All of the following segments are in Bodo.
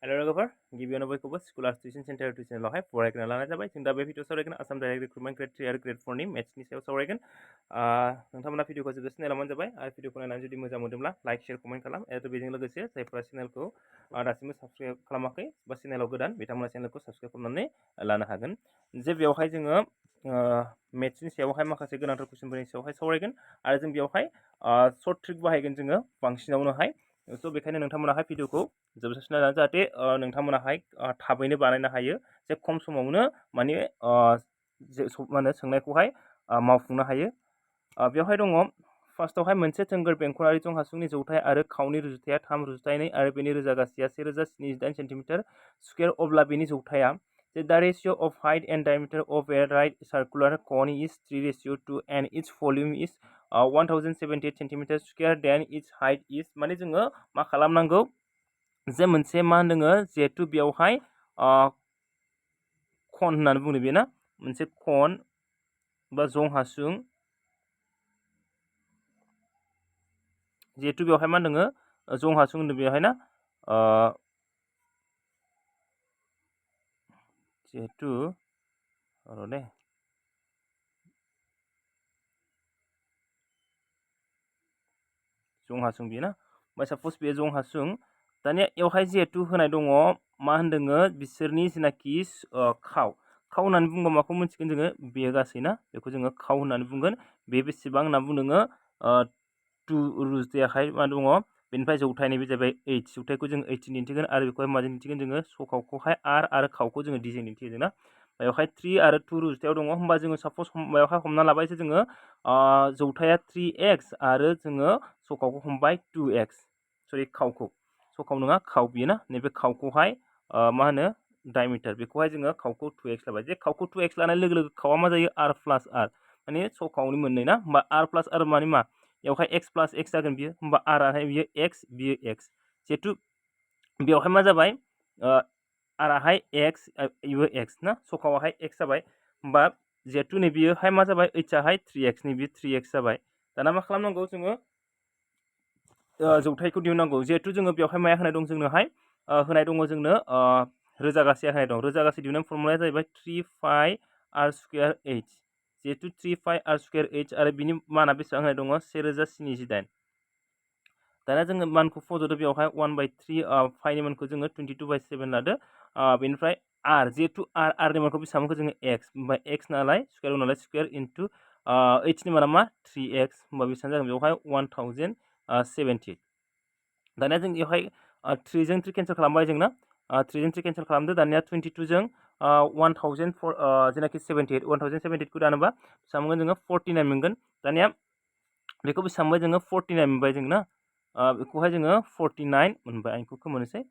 हेलो लोगोफोर गिबियावनो बयखौबो स्कुल आर्ट्स टिउसन सेन्टार टिउसनावहाय फरायग्रा लानाय जाबाय जों दा बे भिडिअ सावरायगोन आसाम डाइरेक्ट रिक्रुटमेन्ट ग्रेड 3 आरो ग्रेड 4 नि मेथ्सनि सायाव सावरायगोन नोंथांमोना भिडिअखौ जोबजासिम नायलांबानो जाबाय आरो भिडिअखौ नायनानै जुदि मोजां मोनदोंब्ला लाइक शेयार कमेन्ट खालाम आरो बेजों लोगोसे जायफोरा चेनेलखौ दासिमबो साबस्क्राइब खालामाखै बा चेनेलाव गोदान बिथांमोना चेनेलखौ साबस्क्राइब खालामनानै लानो हागोन जे बेवहाय जोङो मेथ्सनि सायावहाय माखासे गोनांथार कुइसनफोरनि सायावहाय सावरायगोन आरो जों बेवहाय सर्ट ट्रिक बाहायगोन जोङो बांसिनावनोहाय स' बेखायनो नोंथांमोनाहाय भिडिअखौ जोबजासिम नायनानै जाहाथे नोंथांमोनाहाय थाबैनो बानायनो हायो जे खम समावनो माने सोंनायखौहाय मावफुंनो हायो बेवहाय दङ फार्स्टआवहाय मोनसे थोंगोर बेंखनारि जं हासुंनि जौथाय आरो खावनि रुजुथाया 3/2 आरो बेनि रोजागासेया 1078 सेन्टिमिटार स्कुवेर अब्ला बेनि जौथाया the ratio of height and diameter of a right circular cone is 3:2 and its volume is 1078 centimeter square then its height is माने जोङो मा खालामनांगौ जे मोनसे मा होनदों जिहेतु बेवहाय खन होननानै बुंदों बेना मोनसे खन बा जं हासुं जिहेतु बेवहाय मा होनदों जं हासुं होनदों बेवहाय ना जिहेतु दे जं हासुं बेयो ना ओमफ्राय साप'ज बे जं हासुं दानिया एवहाय जिहेतु होनाय दङ मा होनदों बिसोरनि जिनाखि खाव होननानै बुंबा माखौ मोनथिगोन जोङो बेयो गासै ना बेखौ जोङो खाव होननानै बुंगोन बे बेसेबां होनना बुंदों 2 रुजुथायाहाय मा दङ बेनिफ्राय जौथायनि बे जाबाय 8 जौथायखौ जों 18 दिन्थिगोन आरो बेखौहाय माजों दिन्थिगोन जोङो सखावखौहाय आरो खावखौ जोङो डिजों दिन्थिगोन ना बेवहाय 3 आरो 2 रुजुथायाव दङ होमबा जोङो साप'ज बेवहाय हमना लाबाय जे जोङो जौथाया 3x आरो जोङो सखावखौ हमबाय 2x सरि खावखौ सखाव नङा खाव बियो ना नैबे खावखौहाय मा होनो डायमिटार बेखौहाय जोङो खावखौ 2x लाबाय जे खावखौ 2x लानाय लोगो लोगो खावा मा जायो r प्लास r माने सखावनि मोननै ना होमबा r प्लास r माने मा बेवहाय x प्लास x जागोन बियो होमबा r आहाय बियो x बियो x जिहेतु बेवहाय मा जाबाय r आहाय x इबो x ना सखावाहाय x जाबाय होमबा जिहेतु नै बियोहाय मा जाबाय h आहाय 3x नै बियो 3x जाबाय दाना मा खालामनांगौ जोङो जौथायखौ दिहुननांगौ जिहेतु जोङो बेवहाय माया होनाय दं जोंनोहाय होनाय दङ जोंनो रोजागासे होनाय दं रोजागासे दिहुननाय फर्मुलाया जाहैबाय 3 r स्क्वायर h जिहेतु 3 r स्क्वायर h आरो बिनि माना बेसेबां होनाय दङ 1078 दाना जोङो मानखौ फज'दो बेवहाय 1/3 फाइनि मानखौ जोङो 22/7 लादो बेनिफ्राय r जिहेतु r नि मानखौ बेसेबांखौ जोङो x ओमफ्राय x नालाय स्क्वायर इनटु h नि माना मा 3x होमबा बेसेबां जागोन बेवहाय 1070 दानिया जों बेवहाय 3 जों 3 केन्सेल खालामबाय जोंना 3 जों 3 केन्सेल खालामदो दानिया 22 जों 1004 जेनाखि 78 1078 खौ दानोबा बेसेबां मोनगोन जोङो 49 मोनगोन दानिया बेखौ बेसेबां मोनबाय जोङो 49 मोनबाय जों ना बेखौहाय जोङो 49 मोनबाय आं बेखौ खोमोनोसै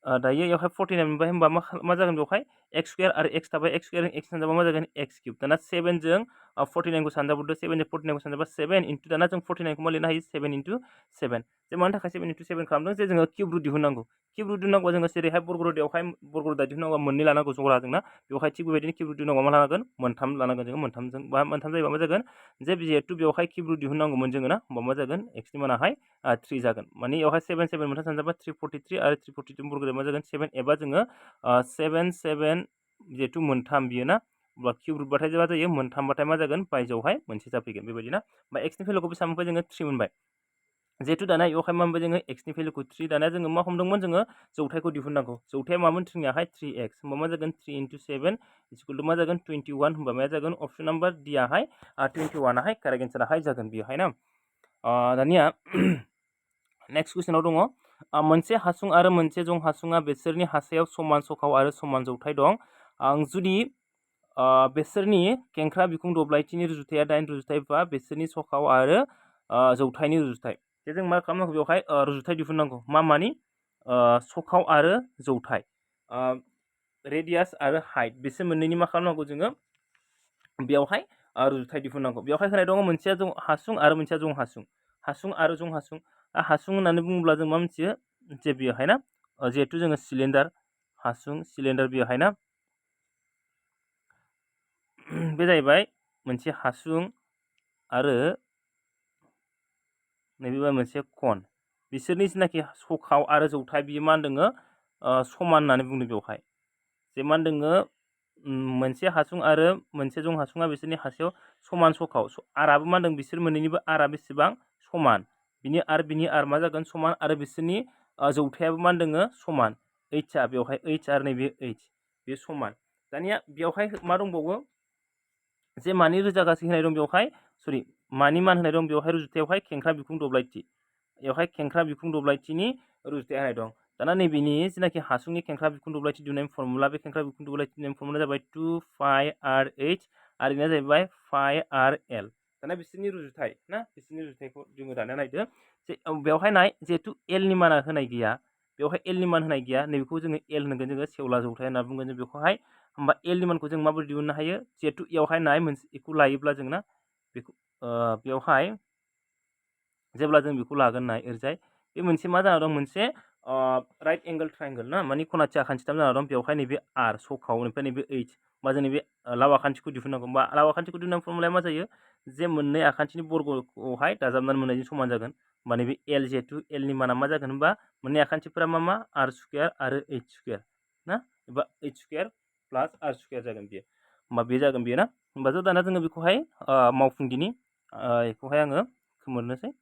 दायो बेवहाय 49 मोनबाय होमबा मा जागोन बेवहाय x स्क्वायर आरो x थाबाय x स्क्वायर x सानजाबा मा जागोन x क्यूब दाना 7 जों 49 खौ सानजाबोदो 7 जों 49 खौ सानजाबा 7 इनटु दाना जों 49 खौ मा लिरनो हायो 7 इनटु 7 जे मानि थाखाय 7 इनटु 7 खालामदों जे जोङो किउब रुट दिहुननांगौ किउब रुट दिहुननांगौ जोङो जेरैहाय बर्ग रुटआवहाय बर्ग रुट दिहुननांगौ मोननै लानांगौ जरा जोंना बेवहाय थिग बेबायदिनो किउब रुट दिहुननांगौ मा लानांगोन मोनथाम लानांगोन जोङो मोनथामजों बा मोनथाम जायोबा मा जागोन जे जिहेतु बेवहाय किउब रुट दिहुननांगौमोन जोङो ना होमबा मा जागोन x नि मानाहाय 3 जागोन माने बेवहाय 7 7 मोनथाम सानजाबा 343 आरो 342 बर्ग रुटआ मा जागोन 7 एबा जोङो 7 7 जिहेतु मोनथाम बियो ना अब्ला किउब रुट बाथाय मा जायो मोनथामबाथाय मा जागोन बायजोआवहाय मोनसे जाफैगोन बेबायदि ना होमबा x नि भेलुखौ बेसेबां मोनबाय जोङो 3 मोनबाय जिहेतु दाना बेवहाय मा मोनबाय जोङो x नि भेलुखौ 3 दाना जोङो मा हमदोंमोन जोङो जौथायखौ दिहुननांगौ जौथाया मामोन 3 आहाय 3x होमबा मा जागोन 3 इनटु 7 इक्वल टु मा जागोन 21 होमबा मा जागोन अपसन नाम्बार d आहाय 21 आहाय कारेक्ट एन्सार आहाय जागोन बेवहाय ना दानिया नेक्स्ट कुइसनाव दङ मोनसे हासुं आरो मोनसे जं हासुङा बिसोरनि हासायाव समान सखाव आरो समान जौथाय दं जुदि बिसोरनि खेंख्रा बिखुं दब्लायथिनि रुजुथाया 8 रुजुथाय बा बिसोरनि सखाव आरो जौथायनि रुजुथाय जे जों मा खालामनांगौ बेवहाय रुजुथाय दिहुननांगौ मानि सखाव आरो जौथाय रेडियास आरो हाइट बिसोर मोननैनि मा खालामनांगौ जोङो बेवहाय रुजुथाय दिहुननांगौ बेवहाय होनाय दङ मोनसेया जं हासुं आरो मोनसेया जं हासुं हासुं आरो जं हासुं हासुं होननानै बुङोब्ला जों मा मिथियो जे बेवहाय ना जिहेतु जोङो सिलिन्डार हासुं सिलिन्डार बेवहाय ना बे जाहैबाय मोनसे हासुं आरो नैबेबा मोनसे खन बिसोरनि जिनाखि सखाव आरो जौथाय बियो मा होनदों समान होननानै बुंदों बेवहाय जे मा होनदों मोनसे हासुं आरो मोनसे जं हासुङा बिसोरनि हासेयाव समान सखाव आराबो मा होनदों बिसोर मोननैनिबो आरा बेसेबां समान बिनि आर मा जागोन समान आरो बिसोरनि जौथायाबो मा होनदों समान एचआ बेवहाय एच आरो नैबे एच बे समान दानिया बेवहाय मा दंबावो जे मानि रोजागासे होनाय दं बेवहाय सरि मानि मान होनाय दं बेवहाय रुजुथायावहाय खेंख्रा बिखुं दब्लायथि बेवहाय खेंख्रा बिखुं दब्लायथिनि रुजुथाय होनाय दं दाना नैबेनि जेनाखि हासुंनि खेंख्रा बिखुं दब्लायथि दिहुननायनि फर्मुला बे खेंख्रा बिखुं दब्लायथि दिहुननायनि फर्मुला जाबाय 2 पाइ आर एच आरो बेना जाहैबाय पाइ आर एल दाना बिसोरनि रुजुथाय ना बिसोरनि रुजुथायखौ जोङो दाना नायदो जे बेवहाय नाय जिहेथु एल नि माना होनाय गैया बेवहाय एल नि मान होनाय गैया नैबेखौ जोङो एल होनगोन जोङो सेवला जौथाय होनना बुंगोन जों बेखौहाय होमबा एल नि मानखौ जों माबोरै दिहुननो हायो जिहेथु इयावहाय नाय मोनसे बेखौ लायोब्ला जों ना बेखौ बेवहाय जेब्ला जों बेखौ लागोन नाय ओरैजाय बे मोनसे मा जाना दं मोनसे राइट एंगल ट्रायंगल ना माने खनाथि आखान्थिथाम जाना दं बेवहाय नैबे आर सखावनिफ्राय नैबे एइच बा जों नैबे लाव आखान्थिखौ दिहुननांगौ बा लाव आखान्थिखौ दिहुननाय फर्मुलाया मा जायो जे मोननै आखान्थिनि बर्गखौहाय दाजाबनानै मोननायजों समान जागोन होमबा नैबे एल जिहेतु एल नि माना मा जागोन होनबा मोननै आखान्थिफोरा मा आर स्क्वायर आरो एइच स्क्वायर ना एबा एइच स्क्वायर प्लास आर स्क्वायर जागोन बेयो होमबा बे जागोन बेयो ना होमबा ज' दाना जोङो बेखौहाय मावफुंदिनि बेखौहाय आङो खोमोरनोसै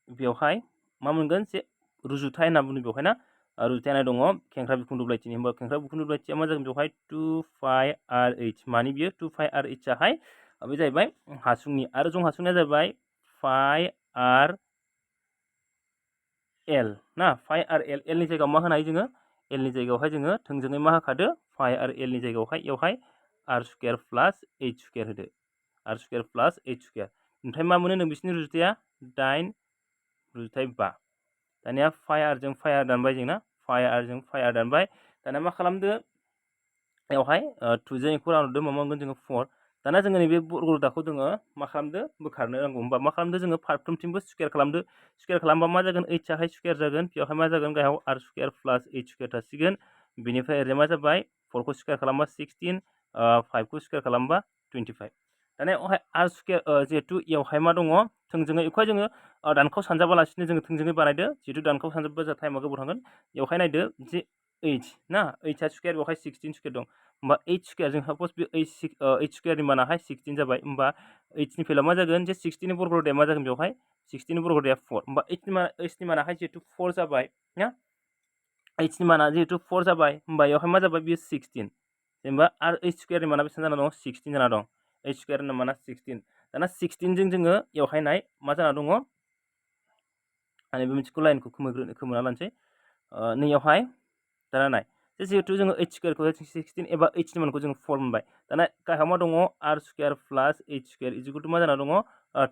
बेवहाय मा मोनगोन जे रुजुथाय होनना बुङो बेवहाय ना रुजुथाय होनाय दङ खेंख्रा बिखुं दब्लायथिनि होमबा खेंख्रा बिखुं दब्लायथिया मा जागोन बेवहाय 2 पाइ आर एइच मानि बियो 2 पाइ आर एइच आहाय बे जाहैबाय हासुंनि आरो जं हासुंनिया जाबाय पाइ आर एल ना पाइ आर एल एल नि जायगायाव मा होनो हायो जोङो एल नि जायगायावहाय जोङो थोंजोङै मा होखादो पाइ आर एल नि जायगायावहाय इयावहाय आर स्क्वायर प्लास एइच स्क्वायर होदो आर स्क्वायर प्लास एइच स्क्वायर ओमफ्राय मा मोनो नों बिसोरनि रुजुथाया 8 रुजुथाय 5 दानिया पाइ आरजों पाइ आर दानबाय जोंना पाइ आरजों पाइ आर दानबाय दानिया मा खालामदो बेवहाय 2 जों एखौ रानहरदो मा मोनगोन जोङो 4 दाना जोङो नैबे बर्गदाखौ जोङो मा खालामदो बोखारनो नांगौ होमबा मा खालामदो जोङो फारफ्रोमथिंबो स्क्वायर खालामदो स्क्वायर खालामबा मा जागोन एइच आहाय स्क्वायर जागोन बेवहाय मा जागोन गाहायाव आर स्क्वायर प्लास एइच स्क्वायर थासिगोन बेनिफ्राय ओरै मा जाबाय 4 खौ स्क्वायर खालामबा 16 5 खौ स्क्वायर खालामबा 25 दानिया बेवहाय आर स्क्वायर जिहेतु इयावहाय मा दङ थोंजोङै बेखौहाय जोङो दानखाव सानजाबालासिनो जोङो थोंजोङै बानायदो जिहेतु दानखाव सानजाबा जोंहा टाइमा गोबाव थांगोन बेवहाय नायदो जे एइच ना एइचआ स्क्वायर बेवहाय 16 स्क्वायर दं होमबा एइच स्क्वायर जों सापज बे एइच स्क्वायरनि मानाहाय 16 जाबाय होमबा एइचनि भेलुआ मा जागोन जे 16 नि बर्गदेया मा जागोन बेवहाय 16 नि बर्गदेया 4 होमबा एइचनि मानाहाय जिहेतु 4 जाबाय ना एइचनि माना जिहेतु 4 जाबाय होमबा बेवहाय मा जाबाय बेयो 16 जेनेबा आरो एइच स्क्वायरनि माना बेसेबां जाना दं 16 जाना दं एइच स्क्वायरनि माना 16 दाना 16 जों जोङो बेवहाय नाय मा जाना दङ आरो बे मोनसेखौ लाइनखौ खोमोना लानोसै नैयावहाय दाना नाय जिहेतु जोङो एइच स्क्वायरखौ 16 एबा एइचनि मानखौ जों 4 मोनबाय दाना गाहायाव मा दङ आर स्क्वायर प्लास एइच स्क्वायर इजिकुल मा जाना दङ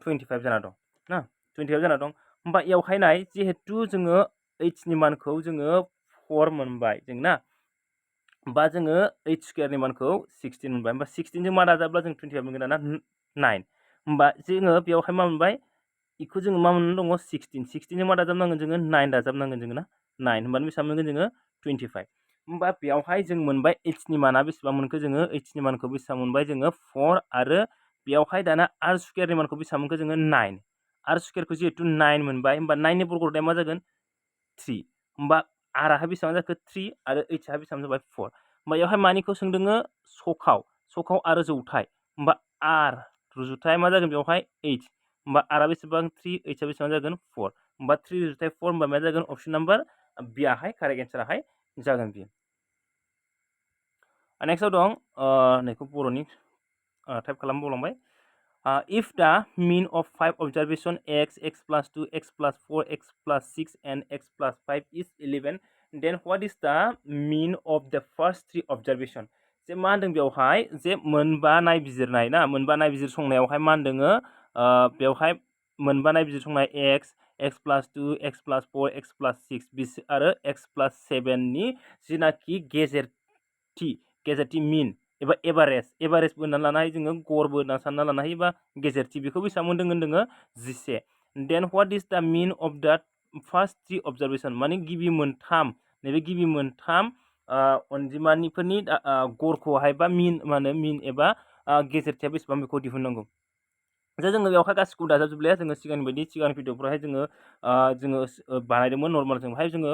25 जाना दं ना 25 जाना दं होमबा बेवहाय नाय जिहेतु जोङो एइचनि मानखौ जोङो 4 मोनबाय जों ना बा जोङो एइच स्क्वायरनि मानखौ 16 मोनबाय होमबा 16 जों मा दाजाबब्ला जों 25 मोनगोन दाना 9 होमबा जोङो बेवहाय मा मोनबाय इखौ जोङो मा मोननानै दङ 16 जों मा दाजाबनांगोन जोङो 9 दाजाबनांगोन जोङो ना 9 होमबानो बेसेबां मोनगोन जोङो 25 होमबा बेवहाय जों मोनबाय एइचनि माना बेसेबां मोनखो जोङो एइचनि मानखौ बेसेबां मोनबाय जोङो 4 आरो बेवहाय दाना आर स्क्वायरनि मानखौ बेसेबां मोनखो जोङो 9 आर स्क्वायरखौ जिहेतु 9 मोनबाय होमबा 9 नि बर्गदेया मा जागोन 3 होमबा आरआहाय बेसेबां जाखो 3 आरो एइचआ बेसेबां जाबाय 4 होमबा बेवहाय मानिखौ सोंदोङो सखाव आरो जौथाय होमबा आर रुजुथाय मा जागोन बेवहाय एइच होमबा आरआ बेसेबां 3 एइचआ बेसेबां जागोन 4 होमबा 3 रुजुथाय 4 होमबा मा जागोन अपसन नाम्बार बि आहाय कारेक्ट एन्साराहाय जागोन बियो नेक्स्टआव दं नैखौ बर'नि type खालामबावलांबाय if the mean of 5 observation x plus 2 x plus 4 x plus 6 and x plus 5 is 11 then what is the mean of the first 3 observation जे मा होनदों बेवहाय जे मोनबा नायबिजिरनाय ना मोनबा नायबिजिरसंनायावहाय मा होनदोङो बेवहाय मोनबा नायबिजिरसंनाय x plus 2 x plus 4 x plus 6 आरो x plus 7 नि जिनाखि गेजेरथि मिन एबा एभारेज होनना लानो हायो जोङो गरबो होनना सानना लानो हायो बा गेजेरथि बेखौ बेसेबां मोनदों होनदोङो 11 देन व्हाट इज द मिन अफ द फार्स्ट 3 अबजारभेशन माने गिबि मोनथाम नैबे गिबि मोनथाम अनजिमानिफोरनि गरखौहाय बा मिन एबा गेजेरथिया बेसेबां बेखौ दिहुननांगौ जोङो बेवहाय गासिखौबो दाजाबजोबलाया जोङो सिगांनि बायदि सिगां भिडिअफोरावहाय जोङो बानायदोंमोन नर्माल जोंहाय जोङो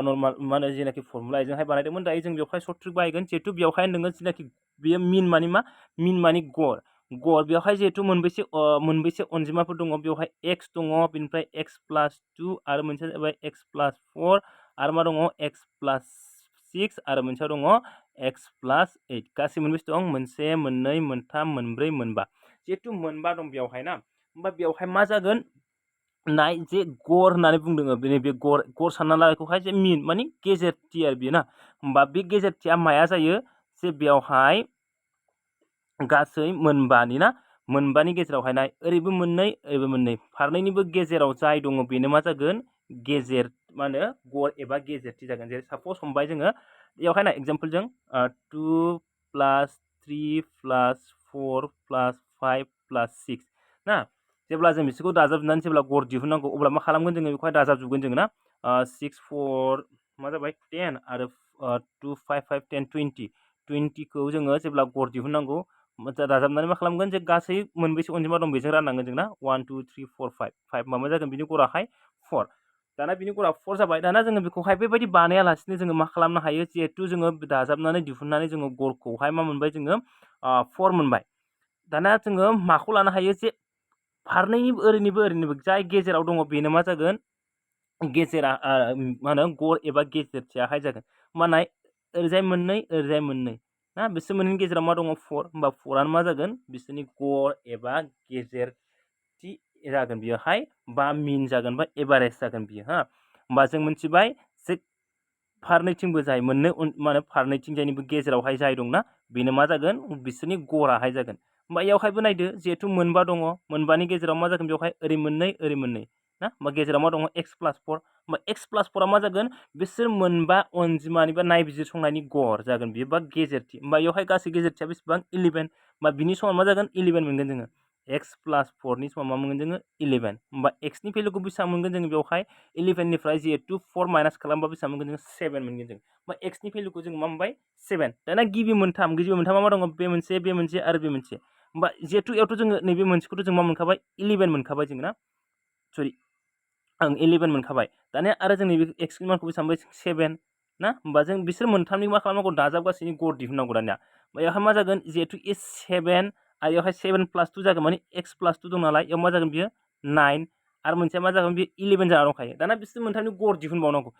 नर्माल मा होनो जेनाखि फर्मुला जोंहाय बानायदोंमोन दायो जों बेवहाय सर्ट ट्रिक बाहायगोन जिहेतु बेवहाय नोङो जेनाखि बेयो मिन मानि मा मिन मानि गर बेवहाय जिहेतु मोनबेसे अनजिमाफोर दङ बेवहाय x दङ बेनिफ्राय x प्लास 2 आरो मोनसेया जाबाय x प्लास 4 आरो मा दङ x प्लास 6 आरो मोनसेया दङ x प्लास 8 गासै मोनबेसे दं मोनसे मोननै मोनथाम मोनब्रै मोनबा जिहेतु मोनबा दं बेवहाय ना होमबा बेवहाय मा जागोन नाय जे गर होननानै बुंदों बे गर सानना ला बेखौहाय जे मिन मानि गेजेरथि आरो बेयो ना होमबा बे गेजेरथिया माया जायो जे बेवहाय गासै मोनबानि ना मोनबानि गेजेरावहाय नाय ओरैबो मोननै फारनैनिबो गेजेराव जाय दङ बेनो मा जागोन गेजेर मा होनो गर एबा गेजेरथि जागोन जेरै सापस हमबाय जोङो बेयावहाय ना एग्जाम्पल जों 2 प्लास 3 प्लास 4 प्लास 5 प्लास 6 ना जेब्ला जों बिसोरखौ दाजाबनानै जेब्ला गर दिहुननांगौ अब्ला मा खालामगोन जोङो बेखौहाय दाजाबजोबगोन जोङो ना 6 4 मा जाबाय 10 आरो 2 5 5 10 20खौ जोङो जेब्ला गर दिहुननांगौ दाजाबनानै मा खालामगोन जे गासै मोनबेसे अनजिमा दं बेजों राननांगोन जोंना 1 2 3 4 5 5 मा जागोन बिनि गराहाय 4 दाना बिनि गरा 4 जाबाय दाना जोङो बेखौहाय बेबायदि बानायालासिनो जोङो मा खालामनो हायो जिहेतु जोङो दाजाबनानै दिहुननानै जोङो गरखौहाय मा मोनबाय जोङो 4 मोनबाय दाना जोङो माखौ लानो हायो जे फारनैनिबो ओरैनिबो जाय गेजेराव दङ बेनो मा जागोन गेजेरा मा होनो गर एबा गेजेरथियाहाय जागोन मा नाय ओरैजाय मोननै ना बिसोर मोननैनि गेजेराव मा दङ 4 होमबा 4आनो मा जागोन बिसोरनि गर एबा गेजेरथि जागोन बियोहाय बा मिन जागोन बा एभारेज जागोन बियो हा होमबा जों मिथिबाय जे फारनैथिंबो जाय मोननै मा होनो फारनैथिंजायनिबो गेजेरावहाय जाय दंना बेनो मा जागोन बिसोरनि गराहाय जागोन होमबा इयावहायबो नायदो जिहेतु मोनबा दङ मोनबानि गेजेराव मा जागोन बेवहाय ओरै मोननै ना होमबा गेजेराव मा दङ x प्लास 4 होमबा x प्लास 4आ मा जागोन बिसोर मोनबा अनजिमानि बा नायबिजिरसंनायनि गर जागोन बियो बा गेजेरथि होमबा इयावहाय गासै गेजेरथिया बेसेबां 11 होमबा बिनि समान मा जागोन 11 मोनगोन जोङो x प्लास 4 नि समान मा मोनगोन जोङो 11 होमबा x नि भेलुखौ बेसेबां मोनगोन जोङो बेवहाय 11 निफ्राय जिहेतु 4 माइनास खालामबा बेसेबां मोनगोन जोङो 7 मोनगोन जों होमबा x नि भेलुखौ जों मा मोनबाय 7 दाना गिबि मोनथामा मा दङ बे मोनसे आरो बे मोनसे होमबा जिहेतु इयावथ' जोङो नैबे मोनसेखौथ' जों मा मोनखाबाय 11 मोनखाबाय जोङो ना सरि 11 मोनखाबाय दानिया आरो जों नैबे x नि मानखौ बेसेबां मोनबाय 7 ना होमबा जों बिसोर मोनथामनि मा खालामनांगौ दाजाबगासैनि गर दिहुननांगौ दानिया बेयावहाय मा जागोन जिहेतु 7 आरो बेवहाय 7 प्लास 2 जागोन माने x प्लास 2 दं नालाय इयाव मा जागोन बियो 9 आरो मोनसेया मा जागोन बियो 11 जाना दंखायो दाना बिसोर मोनथामनि गर दिहुनबावनांगौ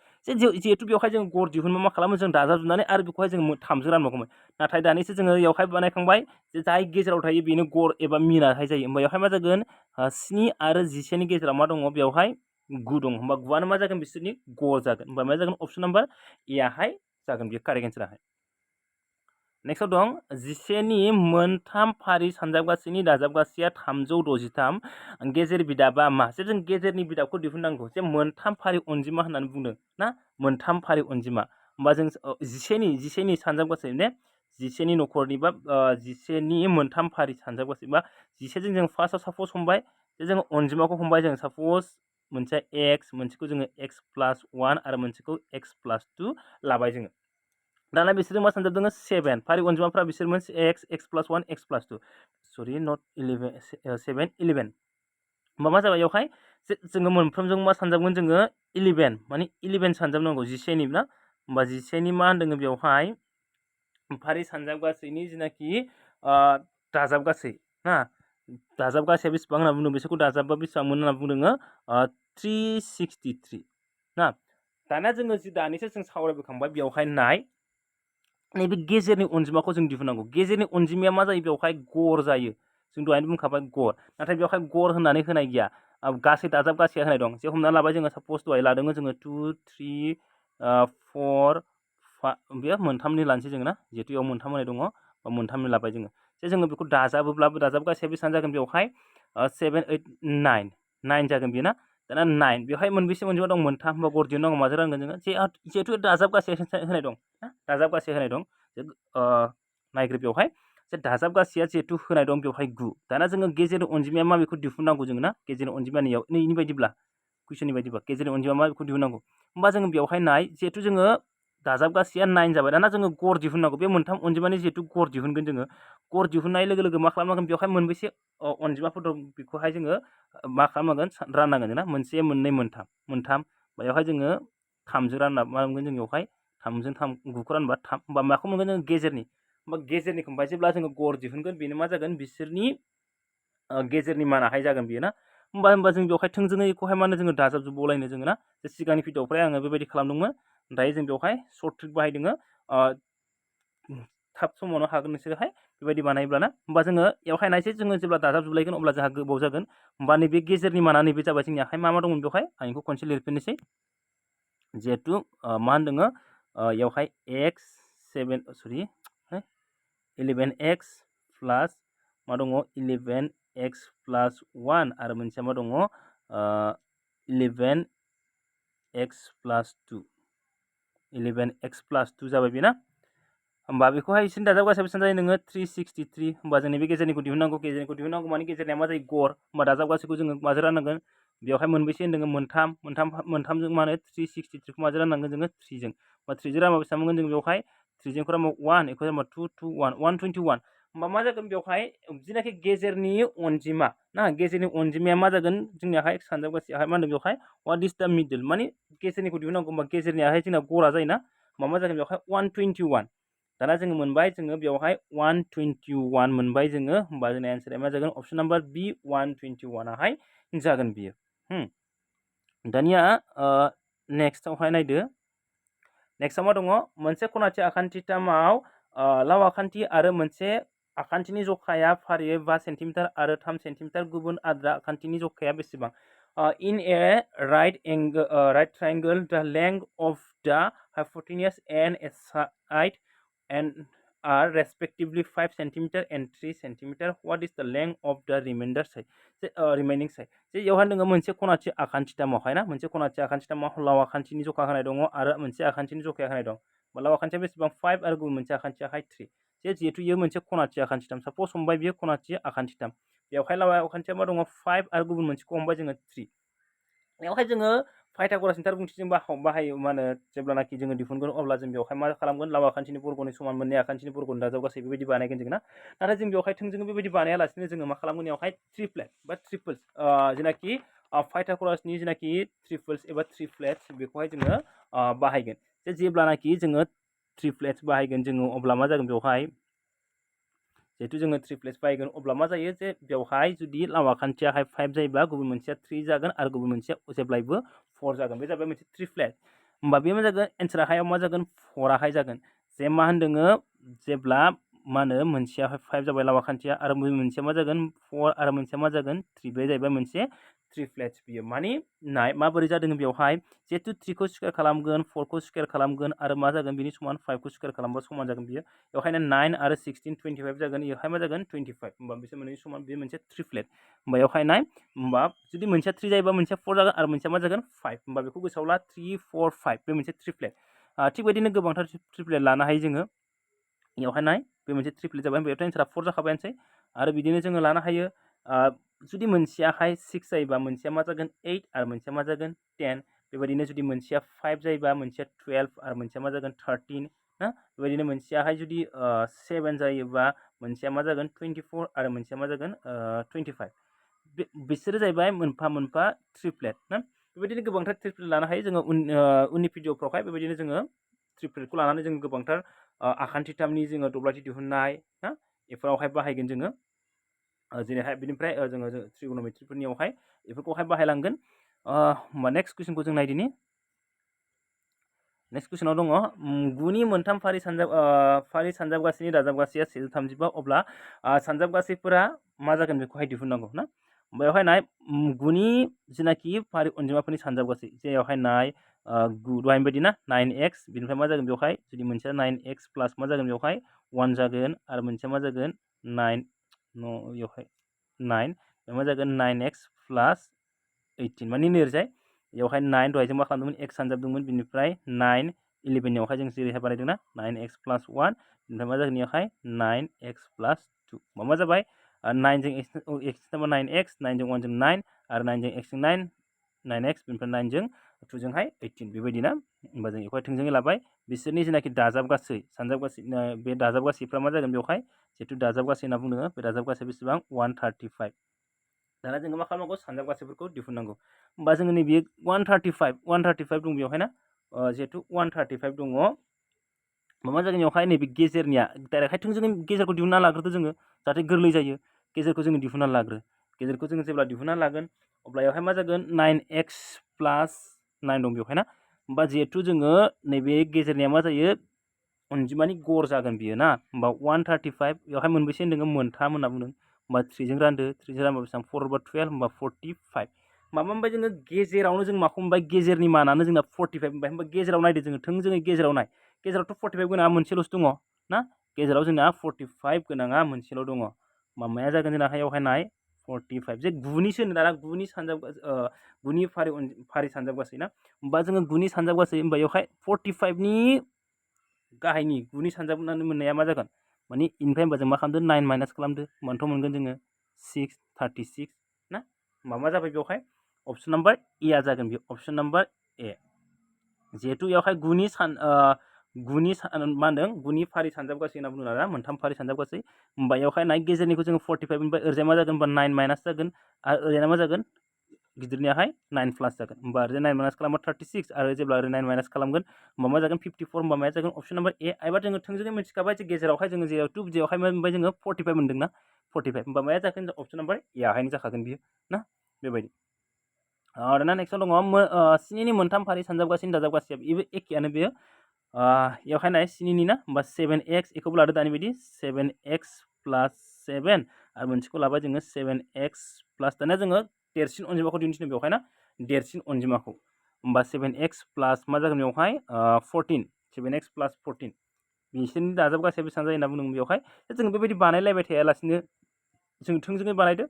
जिहेतु बेवहाय जों गर दिहुनबा मा खालामो जों दाजाबजोबनानै आरो बेखौहाय जों थामजों रानबावगौमोन नाथाय दानिसो जोङो इयावहाय बानायखांबाय जे जाय गेजेराव थायो बेनो गर एबा मिनाहाय जायो होमबा इयावहाय मा जागोन 7 आरो 11 नि गेजेराव मा दङ बेवहाय 9 दं होमबा 9आनो मा जागोन बिसोरनि गर जागोन होमबा मा जागोन अपसन नाम्बार एआहाय जागोन बेयो कारेक्ट एन्साराहाय नेक्स्टआव दं 11 नि मोनथाम फारि सानजाबगासैनि दाजाबगासैया 363 गेजेर बिदाबा मा जे जों गेजेरनि बिदाबखौ दिहुननांगौ जे मोनथाम फारि अनजिमा होननानै बुंदों ना मोनथाम फारि अनजिमा होमबा जों 11 नि सानजाबगासै ने 11 नि नखरनि बा 11 नि मोनथाम फारि सानजाबगासै बा 11 जों फार्स्टआव सापस हमबाय जे जों अनजिमाखौ हमबाय जों सापस मोनसे x मोनसेखौ जोङो x प्लास 1 आरो मोनसेखौ x प्लास 2 लाबाय जोङो दाना बिसोरो मा सानजाबदों 7 फारि अनजिमाफ्रा बिसोर मोनसे x प्लास 1 x प्लास 2 सरि नट 11 7 11 होमबा मा जाबाय बेवहाय जोङो मोनफ्रोमजों मा सानजाबगोन जोङो 11 माने 11 सानजाबनांगौ 11 नि ना होमबा 11 नि मा होनदों बेवहाय फारि सानजाबगासैनि जिनाखि दाजाबगासै ना दाजाबगासैया बेसेबां होनना बुंदों बिसोरखौ दाजाबबा बेसेबां मोन होनना बुंदों 363 ना दाना जोङो जि दानिसो जों सावरायबोखांबाय बेवहाय नाय नैबे गेजेरनि अनजिमाखौ जों दिहुननांगौ गेजेरनि अनजिमाया मा जायो बेवहाय गर जायो जों दहायनो बुंखाबाय गर नाथाय बेवहाय गर होननानै होनाय गैया गासै दाजाबगासैया होनाय दं जे हमना लाबाय जोङो सापस दहाय लादोंमोन जोङो 2 3 4 बेयो मोनथामनि लानोसै जोङो ना जिहेतु इयाव मोनथाम होनाय दङ बा मोनथामनि लाबाय जोङो जे जोङो बेखौ दाजाबोब्लाबो दाजाबगासैया बेसेबां जागोन बेवहाय 7 8 9 जागोन बेयो ना दाना 9 बेवहाय मोनबेसे अनजिमा दं मोनथाम होमबा गर दिहुननांगौ माजों रानगोन जोङो जिहेतु दाजाबगासै होनाय दं ना दाजाबगासै होनाय दं नायग्रो बेवहाय जे दाजाबगासैया जिहेतु होनाय दं बेवहाय 9 दाना जोङो गेजेर अनजिमाया मा बेखौ दिहुननांगौ जोङो ना गेजेर अनजिमानियाव नैनि बायदिब्ला कुइसननि बायदिब्ला गेजेर अनजिमा मा बेखौ दिहुननांगौ होमबा जोङो बेवहाय नाय जिहेतु जोङो दाजाबगासेया 9 जाबाय दाना जोङो गर दिहुननांगौ बे मोनथाम अनजिमानि जिहेतु गर दिहुनगोन जोङो गर दिहुननाय लोगो लोगो मा खालामनांगोन बेवहाय मोनबेसे अनजिमाफोर दं बेखौहाय जोङो मा खालामनांगोन राननांगोन ना मोनसे मोननै मोनथाम बेवहाय जोङो 3 जों रानना मा मोनगोन जों बेवहाय 3 जों 3 9खौ रानबा 3 होमबा माखौ मोनगोन जोङो गेजेरनि होमबा गेजेरनिखौ ओमफ्राय जेब्ला जोङो गर दिहुनगोन बेनो मा जागोन बिसोरनि गेजेरनि मानाहाय जागोन बियो ना होमबा जों बेवहाय थोंजोङै बेखौहाय मा होनो जोङो दाजाबजोबबावलायनो जोङो ना सिगांनि भिडिअफ्राय आङो बेबायदि खालामदोंमोन दायो जों बेवहाय सर्ट ट्रिक बाहायदोङो थाब समावनो हागोन नोंसोरहाय बेबायदि बानायब्लाना होमबा जोङो बेवहाय नायसै जोङो जेब्ला दाजाबजोबलायगोन अब्ला जोंहा गोबाव जागोन होमबा नैबे गेजेरनि माना नैबे जाबाय जोंनि आखाइ मा दंमोन बेवहाय आं बेखौ खनसे लिरफिननोसै जिहेतु मा होनदोङो बेवहाय x 11x प्लास मा दङ 11x प्लास 1 आरो मोनसेया मा दङ 11x प्लास 2 11x प्लास 2 जाबाय बेना होमबा बेखौहाय एसे दाजाबगासेया बेसेबां जायो नोङो 363 होमबा जों नैबे गेजेरनिखौ दिहुननांगौ माने गेजेरनिया मा जायो गर होमबा दाजाबगासेखौ जोङो माजों राननांगोन बेवहाय मोनबेसे होनदोङो मोनथामजों मा होनो 363 खौ माजों राननांगोन जोङो 3 जों होमबा 3 जों रानबा बेसेबां मोनगोन जों बेवहाय 3 जों रानबा 1 बेखौ रानबा 2 2 1 121 होमबा मा जागोन बेवहाय जेनाखि गेजेरनि अनजिमा ना गेजेरनि अनजिमाया मा जागोन जोंनियाहाय सानजाबगासेयाहाय मा होनदों बेवहाय व्हाट इज द मिडल माने गेजेरनिखौ दिहुननांगौ होमबा गेजेरनियाहाय जोंना गरा जायोना मा जागोन बेवहाय 121 दाना जोङो मोनबाय जोङो बेवहाय 121 मोनबाय जोङो होमबा जोंना आन्सारा मा जागोन अपसन नाम्बार बि 121 आहाय जागोन बियो दानिया नेक्स्टआवहाय नायदो नेक्स्टआव मा दङ मोनसे खनाथि आखान्थिथामाव लाव आखान्थि आरो मोनसे आखान्थिनि जखाया फारियै 5 सेन्टिमिटार आरो 3 सेन्टिमिटार गुबुन आद्रा आखान्थिनि जखाया बेसेबां in a right triangle the length of the hypotenuse and a side and are respectively 5 cm and 3 cm what is the length of the remaining side जे यावहाय नोङो मोनसे खनाथि आखान्थिथामावहाय ना मोनसे खनाथि आखान्थिथामाव लाव आखान्थिनि जखा होनाय दङ आरो मोनसे आखान्थिनि जखाया होनाय दं लाव आखान्थिया बेसेबां 5 आरो गुबुन मोनसे आखान्थियाहाय 3 जिहेतु इयो मोनसे खनाथि आखान्थिथाम सापस हमबाय बियो खनाथि आखान्थिथाम बेवहाय लाव आखान्थिया मा दङ 5 आरो गुबुन मोनसेखौ हमबाय जोङो 3 बेवहाय जोङो फाइथागरासनि थारबुंथिजों बाहायो मा होनो जेब्लानाखि जोङो दिहुनगोन अब्ला जों बेवहाय मा खालामगोन लाव आखान्थिनि बर्गनि समान मोननै आखान्थिनि बर्गनि दाजाबगासै बेबायदि बानायगोन जों ना नाथाय जों बेवहाय थोंजोङै बेबायदि बानायालासिनो जोङो मा खालामगोन बेवहाय ट्रिप्लेट बा ट्रिपल्स जेनाखि फाइथागरासनि जेनाखि ट्रिपल्स एबा ट्रिप्लेट्स बेखौहाय जोङो बाहायगोन जेब्लानाखि जोङो ट्रिप्लेट्स बाहायगोन जोङो अब्ला मा जागोन बेवहाय जिहेतु जोङो ट्रिप्लेट्स बाहायगोन अब्ला मा जायो जे बेवहाय जुदि लाव आखान्थियाहाय 5 जायोब्ला गुबुन मोनसेया 3 जागोन आरो गुबुन मोनसेया जेब्लायबो 4 जागोन बे जाबाय मोनसे ट्रिप्लेट होमबा बे मा जागोन एन्सारा हायाव मा जागोन 4 आहाय जागोन जे मा होनदोङो जेब्ला मा होनो मोनसेयाहाय 5 जाबाय लाव आखान्थिया आरो मोनसेया मा जागोन 4 आरो मोनसेया मा जागोन 3 बे जाहैबाय मोनसे ट्रिप्लेट्स बियो माने नाय माबोरै जादों बेवहाय जिहेतु 3 खौ स्क्वायर खालामगोन 4 खौ स्क्वायर खालामगोन आरो मा जागोन बिनि समान 5 खौ स्क्वायर खालामबा समान जागोन बियो बेवहायनो 9 आरो 16 25 जागोन बेवहाय मा जागोन 25 होमबा बिसोर मोननै समान बे मोनसे ट्रिप्लेट होमबा बेवहाय नाय होमबा जुदि मोनसेया 3 जायोबा मोनसेया 4 जागोन आरो मोनसेया मा जागोन 5 होमबा बेखौ गोसोआव ला 3 4 5 बे मोनसे ट्रिप्लेट थिग बेबायदिनो गोबांथार ट्रिप्लेट लानो हायो जोङो बेवहाय नाय बे मोनसे ट्रिप्लेट जाबाय बेयावथ' एन्सारा 4 जाखाबायानोसै आरो बिदिनो जोङो लानो हायो जुदि मोनसेयाहाय 6 जायोबा मोनसेया मा जागोन 8 आरो मोनसेया मा जागोन 10 बेबायदिनो जुदि मोनसेया 5 जायोबा मोनसेया 12 आरो मोनसेया मा जागोन 13 ना बेबायदिनो मोनसेयाहाय जुदि 7 जायोबा मोनसेया मा जागोन 24 आरो मोनसेया मा जागोन 25 बिसोरो जाहैबाय मोनफा मोनफा ट्रिप्लेट ना बेबायदिनो गोबांथार ट्रिप्लेट लानो हायो जोङो उननि भिडिअफ्रावहाय बेबायदिनो जोङो ट्रिप्लेटखौ लानानै जोङो गोबांथार आखान्थिथामनि जोङो दब्लायथि दिहुननाय ना बेफोरावहाय बाहायगोन जोङो जेरैहाय बिनिफ्राय जोङो ट्रिगोनोमेट्रिफोरनियावहाय बेफोरखौहाय बाहायलांगोन होमबा नेक्स्ट कुइसनखौ जों नायदिनि नेक्स्ट कुइसनाव दङ गुनि मोनथाम फारि सानजाबगासैनि दाजाबगासैया 135 अब्ला सानजाबगासैफोरा मा जागोन बेखौहाय दिहुननांगौ ना बेवहाय नाय गुनि जेनाखि फारि अनजिमाफोरनि सानजाबगासै जेरावहाय नाय गु दहायनि बायदि ना 9x बिनिफ्राय मा जागोन बेवहाय जुदि मोनसेया 9x प्लास मा जागोन बेवहाय 1 जागोन आरो मोनसेया मा जागोन 9 बेवहाय 9 मा जागोन 9x प्लास 18 माने लिरजाय बेवहाय 9 दहाय जों मा खालामदोंमोन x सानजाबदोंमोन बिनिफ्राय 9 11 जों जेरैहाय बानायदोंना 9x प्लास 1 बिनिफ्राय मा जागोन बेवहाय 9x प्लास 2 मा जाबाय 9 जों x 9x 9 जों 1 जों 9 आरो 9 जों x जों 9 9x बेनिफ्राय 9 जों 2 जोंहाय 18 बेबायदि ना होमबा जों बेखौहाय थोंजोङै लाबाय बिसोरनि जेनाखि दाजाब गासै सानजाब गासै बे दाजाब गासैफ्रा मा जागोन बेवहाय जिहेथु दाजाब गासै होनना बुङो बे दाजाब गासै बेसेबां 135 दाना जोङो मा खालामनांगौ सानजाब गासैफोरखौ दिहुननांगौ होमबा जोङो नैबे 135 दं बेवहाय ना जिहेथु 135 दङ मा जागोन बेवहाय नैबे गेजेरनिया डाइरेक्टहाय थोंजोङै गेजेरखौ दिहुनना लाग्रोदो जोङो जाहाथे गोरलै जायो गेजेरखौ जोङो दिहुनना लाग्रो गेजेरखौ जोङो जेब्ला दिहुनना लागोन अब्ला बेवहाय मा जागोन 9x प्लस 9 दं बेवहाय ना होमबा जिहेथु जोङो नैबे गेजेरनिया मा जायो अनजिमानि गर जागोन बियो ना होमबा 135 बेवहाय मोनबेसे होनदों मोनथाम होनना बुंदों होमबा 3 जों रानदो 3 जों रानबा बेसेबां 4 over 12 होमबा 45 माबा मोनबाय जोङो गेजेरावनो जों माखौ मोनबाय गेजेरनि मानानो जोंना 45 मोनबाय होमबा गेजेराव नायदो जोङो थोंजोङै गेजेराव नाय गेजेरावथ' 45 गोनाङा मोनसेल'सो दङ ना गेजेराव जोंना 45 गोनाङा मोनसेल' दङ मामाया जागोन जोंना हायावहाय नाय 45 जे 9निसो होनो दाना 9नि सानजाब 9नि फारि सानजाब गासै ना होमबा जोङो 9नि सानजाब गासै होमबा बेवहाय 45नि गाहायनि 9नि सानजाब मोननाया मा जागोन माने इनिफ्राय होमबा जों मा खालामदो 9 माइनास खालामदो होमबाथ' मोनगोन जोङो 636 ना होमबा मा जाबाय बेवहाय अपसन नाम्बार ए आ जागोन बे अपसन नाम्बार ए जिहेतु बेवहाय 9नि मा होनदों 9नि फारि सानजाब गासै होनना बुंदों ना मोनथाम फारि सानजाब गासै होमबा बेवहाय नाय गेजेरनिखौ जोङो 45 मोनबाय ओरैजाय मा जागोन होमबा 9 माइनास जागोन आरो ओरैजाय मा जागोन गिदिरनियाहाय 9 प्लास जागोन होमबा ओरैजाय 9 माइनास खालामबा 36 आरो जेब्ला ओरै 9 माइनास खालामगोन होमबा मा जागोन 54 होमबा माया जागोन अपसन नाम्बार ए एबा जोङो थोंजोङै मिथिखाबाय जे गेजेरावहाय जोङो जिहेतु बेवहाय मा मोनबाय जोङो 45 मोनदोंना 45 होमबा माया जागोन अपसन नाम्बार ए आहायनो जाखागोन बियो ना बेबायदि दाना नेक्स्टआव दङ 7नि मोनथाम फारि सानजाब गासैनि दाजाब गासैया बेबो एखेयानो बेयो बेवहाय नाय 7नि ना होमबा 7x एखौबो लादो दानि बायदि 7x प्लास 7 आरो मोनसेखौ लाबाय जोङो 7x प्लास दाना जोङो देरसिन अनजिमाखौ दिन्थिनो बेवहाय ना देरसिन अनजिमाखौ होमबा 7x प्लास मा जागोन बेवहाय 14 7x प्लास 14 बिसोरनि दाजाब गासैया बेसेबां जायो होनना बुंदों बेवहाय जोङो बेबायदि बानायलायबाय थायालासिनो जों थोंजोङै बानायदो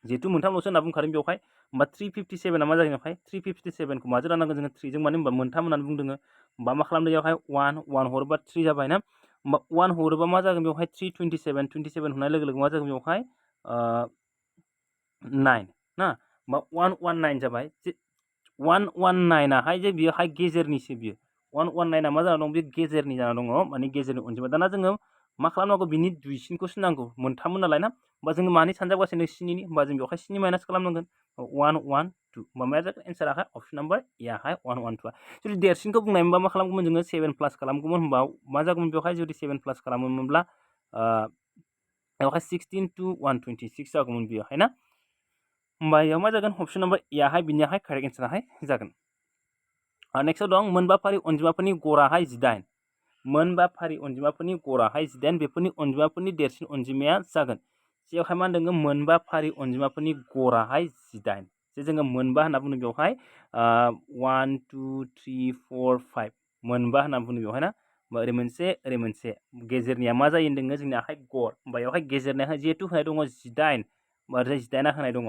जिहेतु मोनथामल'सो होनना बुंखादों बेवहाय होमबा 357 मा जागोन बेवहाय 357 खौ माजों राननांगोन जोङो 3 जों मानो होनबा मोनथाम होननानै बुंदों होमबा मा खालामदों बेवहाय 1 हरोबा 3 जाबाय ना होमबा 1 हरोबा मा जागोन बेवहाय 327 होनाय लोगो लोगो मा जागोन बेवहाय 9 ना होमबा 119 जाबाय 119 आहाय जे बियोहाय गेजेरनिसो बियो 119 मा जाना दं बे गेजेरनि जाना दङ माने गेजेरनि अनजिमा दाना जोङो मा खालामनांगौ बिनि दुइसिनखौसो नांगौ मोनथाममोन नालाय ना होमबा जोङो मानि सानजाब गासैनो 7नि होमबा जों बेवहाय 7 माइनास खालामनांगोन 112 होमबा माया जागोन एन्साराहाय अपसन नाम्बार ए आहाय 112 जुदि देरसिनखौ बुंनाय मोनबा मा खालामगौमोन जोङो 7 प्लास खालामगौमोन होमबा मा जागौमोन बेवहाय जुदि 7 प्लास खालामोमोनब्ला बेवहाय 16 to 126 जागौमोन बेवहाय ना होमबा बेयाव मा जागोन अपसन नाम्बार ए आहाय बिनियाहाय कारेक्ट एन्साराहाय जागोन नेक्स्टआव दं मोनबा फारि अनजिमाफोरनि गराहाय 18 मोनबा फारि अनजिमाफोरनि गराहाय 18 बेफोरनि अनजिमाफोरनि देरसिन अनजिमाया जागोन जेवहाय मा होनदों मोनबा फारि अनजिमाफोरनि गराहाय 18 जे जोङो मोनबा होनना बुङो बेवहाय 1 2 3 4 5 मोनबा होनना बुङो बेवहाय ना ओरै मोनसे गेजेरनिया मा जायो होनदों जोंनि आखाइ गर होमबा बेवहाय गेजेरनियाहाय जिहेतु होनाय दङ 18 ओमफ्राय 18 होनाय दङ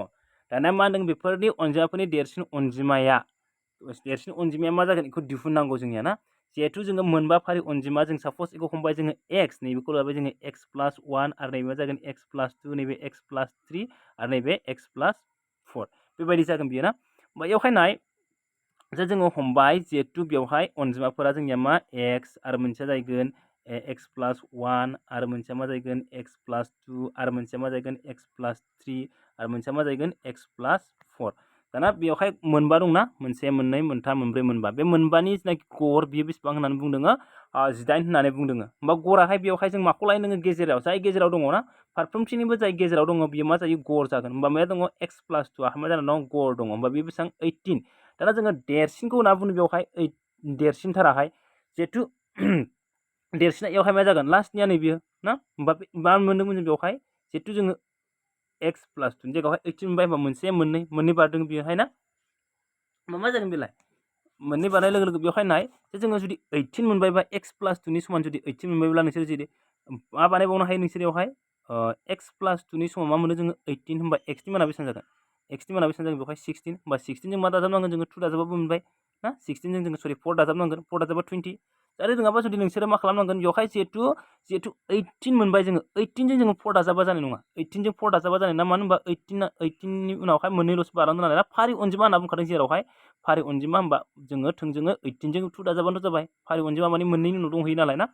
दाना मा होनदों बेफोरनि अनजिमाफोरनि देरसिन अनजिमाया मा जागोन बेखौ दिहुननांगौ जोंनिया ना जिहेतु जोङो मोनबा फारि अनजिमा जों सापस बेखौ हमबाय जोङो x नैबेखौ लाबाय जोङो x प्लास 1 आरो नैबे जागोन x प्लास 2 नैबे x प्लास 3 आरो नैबे x प्लास 4 बेबायदि जागोन बियो ना होमबा बेवहाय नाय जे जोङो हमबाय जिहेतु बेवहाय अनजिमाफोरा जोंनिया मा x आरो मोनसेया जागोन x प्लास 1 आरो मोनसेया मा जागोन x प्लास 2 आरो मोनसेया मा जागोन x प्लास 3 आरो मोनसेया मा जागोन x प्लास 4 दाना बेवहाय मोनबा दंना मोनसे मोननै मोनथाम मोनब्रै मोनबा बे मोनबानि जेनाखि गर बियो बेसेबां होननानै बुंदों 18 होननानै बुंदों होमबा गराहाय बेवहाय जों माखौ लायो नोङो गेजेराव जाय गेजेराव दङ ना फारफ्रोमथिंनिबो जाय गेजेराव दङ बियो मा जायो गर जागोन होमबा माया दङ x प्लास 2 आहा मा जाना दं गर दङ होमबा बे बेसेबां 18 दाना जोङो देरसिनखौ होनना बुङो बेवहाय देरसिनथाराहाय जिहेतु देरसिना बेवहाय मा जागोन लास्टनिया नै बियो ना होमबा मा मोनदोंमोन जों बेवहाय जिहेतु जोङो x प्लास 2 जायगायावहाय 18 मोनबाय होमबा मोनसे मोननै बारदों बेयोहाय ना मा जागोन बेलाय मोननै बारनाय लोगो लोगो बेवहाय नाय जे जोङो जुदि 18 मोनबायबा x प्लास 2 नि समान जुदि 18 मोनबायब्ला नोंसोर जुदि मा बानायबावनो हायो नोंसोर बेवहाय x प्लास 2 नि समाव मा मोनो जोङो 18 होमबा x नि माना बेसेबां जागोन x नि माना बेसेबां जागोन बेवहाय 16 होमबा 16 जों मा दाजाबनांगोन जोङो 2 दाजाबाबो मोनबाय ना 16 जों जोङो सरि 4 दाजाबनांगोन 4 दाजाबा 20 आरो रोङाबा जुदि नोंसोरो मा खालामनांगोन बेवहाय जिहेतु 18 मोनबाय जोङो 18 जों जोङो 4 दाजाबा जानाय नङा 18 जों 4 दाजाबा जानाय ना मानो होनबा 18 नि उनावहाय मोननैल'सो बारलांदों नालाय ना फारि अनजिमा होनना बुंखादों जेरावहाय फारि अनजिमा होनबा जोङो थोंजोङै 18 जों 2 दाजाबानो जाबाय फारि अनजिमा माने मोननैनि उनाव दंहैयो नालाय ना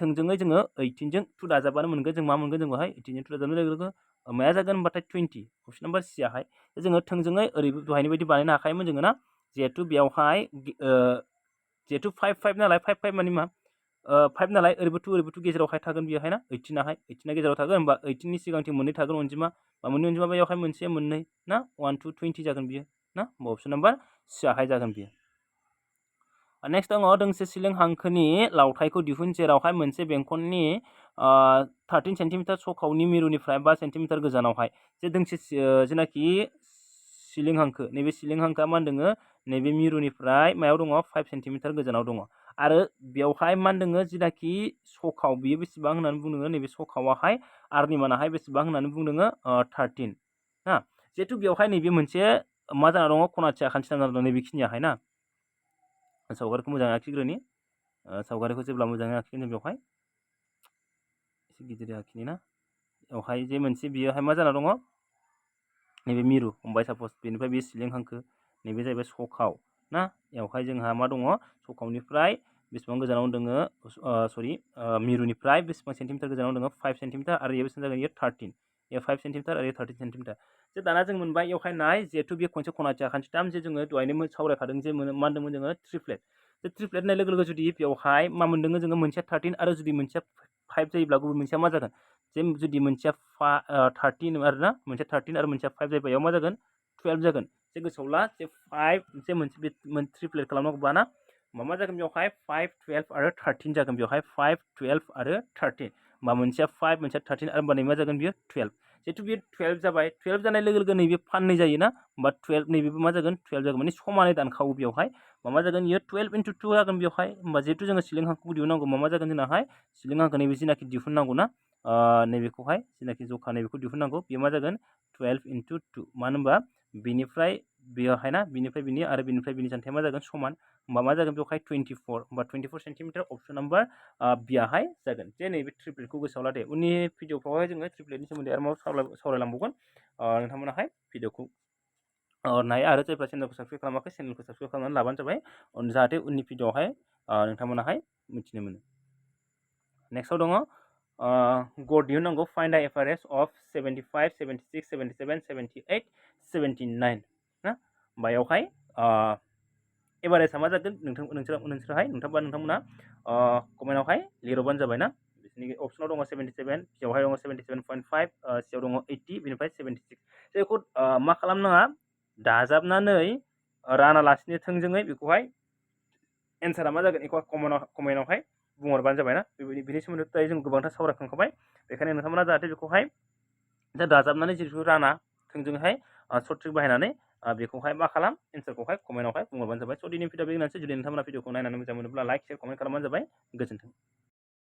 थोंजोङै जोङो 18 जों 2 दाजाबानो मोनगोन जों मा मोनगोन जों बेवहाय 18 जों 2 दाजाबनाय लोगो लोगो माया जागोन होनबाथाय 20 अपसन नाम्बार सि आहाय जोङो थोंजोङै ओरै दहायनि बायदि बानायनो हाखायोमोन जोङो ना जिहेतु बेयावहाय जिहेतु 5 5 नालाय 5 5 माने मा 5 नालाय ओरैबो 2 गेजेरावहाय थागोन बेयावहाय ना 18 गेजेराव थागोन होनबा 18 नि सिगांथिं मोननै थागोन अनजिमा मोननै अनजिमा बेयावहाय मोनसे मोननै ना 1 2 20 जागोन बियो ना अपसन नाम्बार सि आहाय जागोन बियो नेक्स्ट दङ दोंसे सिलिं हांखोनि लावथायखौ दिहुन जेरावहाय मोनसे बेंखननि 13 सेन्टिमिटार सखावनि मिरुनिफ्राय 5 सेन्टिमिटार गोजानावहाय जे दोंसे जेनाखि सिलिं हांखो नैबे सिलिं हांखोआ मा होनदों नैबे मिरुनिफ्राय मायाव दङ 5 सेन्टिमिटार गोजानाव दङ आरो बेवहाय मा होनदों जिनाखि सखाव बियो बेसेबां होननानै बुंदों नैबे सखावाहाय आरनि मानाहाय बेसेबां होननानै बुंदों 13 ना जिहेतु बेवहाय नैबे मोनसे मा जाना दङ खनाथिया खान्थि जाना दं नैबेखिनियाहाय ना सावगारिखौ मोजाङै आखिग्रोनि सावगारिखौ जेब्ला मोजाङै आखिगोन जों बेवहाय एसे गिदिर आखिनि ना बेवहाय जे मोनसे बियोहाय मा जाना दङ नैबे मिरु हमबाय सापस बेनिफ्राय बे सिलिं हांखो नैबे जाहैबाय सखाव ना बेवहाय जोंहा मा दङ सखावनिफ्राय बेसेबां गोजानाव दङ सरि मिरुनिफ्राय बेसेबां सेन्टिमिटार गोजानाव दङ 5 सेन्टिमिटार आरो बेयो बेसेबां जागोन 13 ये 5 सेन्टिमिटार आरो 13 सेन्टिमिटार जे दाना जों मोनबाय बेवहाय नाय जिहेतु बे खनसे खनाथिया खान्थिथाम जे जोङो दहायनो सावरायखादों जे मा होनदोंमोन जोङो ट्रिप्लेट जे ट्रिप्लेट होननाय लोगो लोगो जुदि बेवहाय मा मोनदों जोङो मोनसेया 13 आरो जुदि मोनसेया 5 जायोब्ला गुबुन मोनसेया मा जागोन जे जुदि मोनसेया 13 आरो ना मोनसेया 13 आरो मोनसेया 5 जायोबा बेयाव मा जागोन 12 जागोन जे गोसोआव ला जे 5 जे मोनसे ट्रिप्लेट खालामनांगौबा ना मा जागोन बेवहाय 5 12 आरो 13 जागोन बेवहाय 5 12 आरो 13 मा मोनसेया 5 मोनसेया 13 आरो होमबा मा जागोन बियो 12 जिहेतु बियो 12 जाबाय 12 जानाय लोगो लोगो नैबे फाननै जायोना होमबा 12 नैबेबो मा जागोन 12 जागोन माने समानै दानखावो बेवहाय मा जागोन बियो 12 into 2 जागोन बेवहाय होमबा जिहेतु जोङो सिलिं हांखोखौ दिहुननांगौ मा जागोन जोंनाहाय सिलिं हांखो नैबे जिनाखि दिहुननांगौ ना नैबेखौहाय जिनाखि जखा नैबेखौ दिहुननांगौ बेयो मा जागोन 12 into 2 मानो होनबा बिनिफ्राय बेयावहाय ना बिनिफ्राय बिनि आरो बिनिफ्राय बिनि जानथाया मा जागोन समान होमबा मा जागोन बेवहाय 24 होमबा 24 सेन्टिमिटार अपसन नाम्बार बियाहाय जागोन जे नैबे ट्रिप्लेटखौ गोसोआव ला दे उननि भिडिअफ्रावहाय जोङो ट्रिप्लेटनि सोमोन्दै आरो माबा सावरायलांबावगोन नोंथांमोनाहाय भिडिअखौ नाय आरो जायफ्रा चेनेलखौ साबस्क्राइब खालामाखै चेनेलखौ साबस्क्राइब खालामनानै लाबानो जाबाय जाहाथे उननि भिडिअआवहाय नोंथांमोनाहाय मिथिनो मोनो नेक्स्टआव दङ गड दिहुननांगौ फाइन्ड द एभारेज अफ 75 76 77 78 79 ना बेयावहाय एभारेजआ मा जागोन नोंथांमोना कमेन्टआवहाय लिरबानो जाबाय ना बिसोरनि अपसनाव दङ 77 बेवहाय दङ 77.5 सियाव दङ 80 बेनिफ्राय 76 बेखौ मा खालामनाङा दाजाबनानै रानालासिनो थोंजोङै बेखौहाय एन्सारा मा जागोन बेखौ कमेन्टआवहाय बुंहरबानो जाबाय ना बिनि सोमोन्दै जों गोबांथार सावरायखांखाबाय बेखायनो नोंथांमोना जाहाथे बेखौहाय दाजाबनानै जिहेतु राना थोंजोंहाय सर्ट ट्रिक बाहायनानै बेखौहाय मा खालाम एन्सारखौहाय कमेन्टआवहाय बुंहरबानो जाबाय स' दिनै भिडिअ बेखिनियानोसै जुदि नोंथांमोना भिडिअखौ नायनानै मोजां मोनोब्ला लाइक शेयार कमेन्ट खालामबानो जाबाय गोजोन्थों।